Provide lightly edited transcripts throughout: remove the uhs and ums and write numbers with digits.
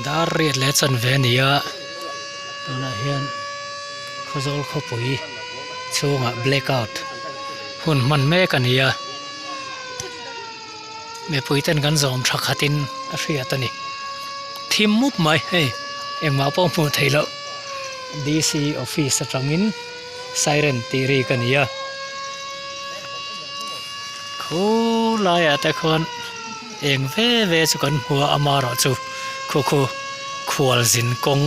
Dar riat leh chanve a ni a, tunah hian Khawzawl khawpui chhungah black out hun hman mek a ni a, mipui ten kan zawm tha khatin a hriat a ni. Thim mup mai hei engmah pawh hmuh theih loh D_C office atangin siren tih rik a ni a, khulaiah te khuan. Eng ve ve chu kan hmu a, amaherawhchu khu khu khualzin kawng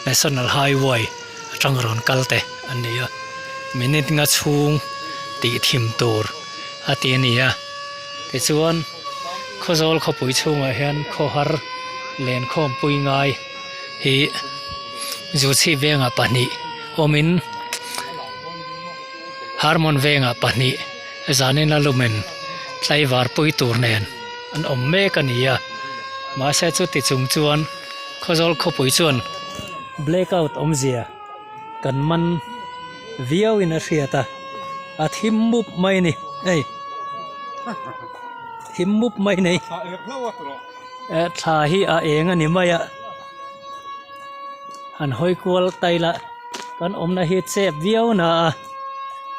National Highway atang rawn kal te an ni a, minute nga chhung tih thim tur a ti a ni a, tichuan Khawzawl khawpui chhungah hian khawhar lenkhawmpui ngai hi Zuchhip vengah pahnih awmin Harmon vengah pahnih. Zanin a lumen tlaivar pui tur nen an awm mek a ni a, mahse chuti chung chuan Khawzawl khawpui chuan blackout awmzia kan man viau in a hriat a, a thim mup mai a ni hei thim mup mai a ni thla hi a eng a ni mai a han hawi kual taila. Kan awmna hi chep viau na a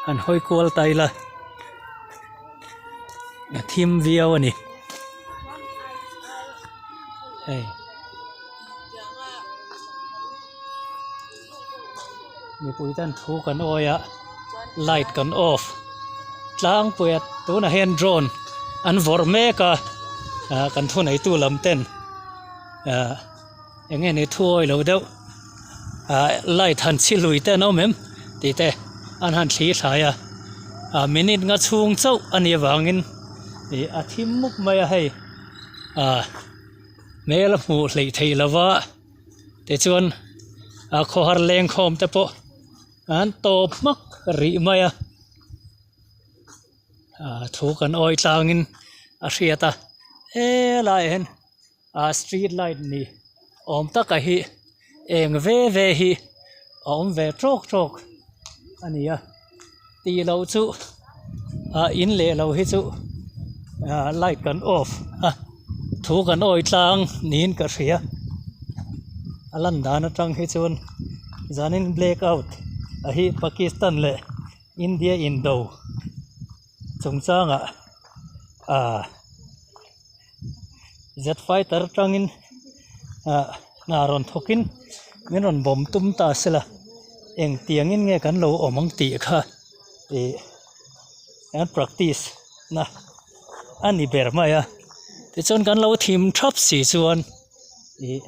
han hawi kual ta ila a thim viau a ni hei mipui ten thu kan awi a light kan off tlangpui a tunah hian drone an vawrh mek a ah kan thuneitu lam ten ah. Eng nge ni thu awi lo deuh ah light han chhi lui te an awm em tih te an han thli thlai a ah minute nga chhung chauh a nih avangin ih a thim mup mai a hei ah hmel a hmuh hleih theih lo va tichuan a khawhar leng khawm te pawh an tawp hmak rih mai a ah thu kan awi tlangin a hriat a helaiah hian. Ah street light ni awm taka hi eng ve ve hi a awm ve tawk tawk a ni a tih loh chu ah in leh lo hi chu ah light kan off a thu kan awi tlang niin ka hria a lan dan atang hi chuan zanin black out a hi Pakistan leh India indo chungchangah ah. Jet fighter atangin ah hna rawn thawkin min rawn bawm tum ta sela engtiangin nge kan lo awm ang tih kha ih an practice na a ni ber mai a tichuan kan lo thim thap si chuan ih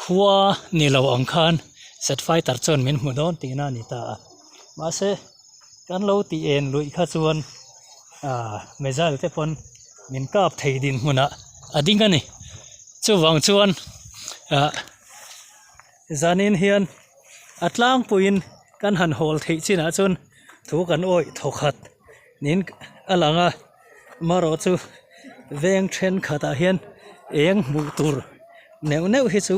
khua ni lo ang khan jet fighter chuan min hmu dawn tihna a ni ta a mahse kan lo tih en luih kha chuan. Ah missile te pawn min kap thei dinhmunah a ding a ni chuvang chuan ah zanin hian a tlangpuiin kan han hawl theih chinah chuan thu kan awih thawkhat niin a lang a marawh chu veng thenkhatah hian eng hmuh tur neuh neuh hi chu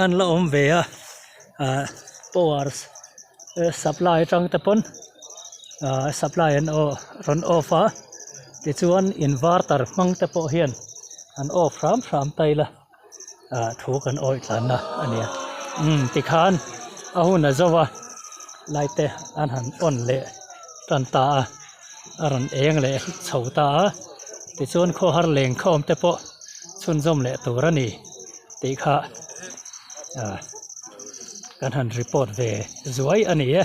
an la awm ve a ah power supply atang te pawn ah supply an aw rawn off a tichuan inverter hmang te pawh hian an off hram hram ta ila ah thu kan awih tlanna a nia umm tikhan a hun a zo a light te an han on leh tan ta a a rawn eng leh chho ta a tichuan khawhar lengkhawm te pawh chhunzawm leh tur a ni tih kha ah kan han report ve zuai a ni e.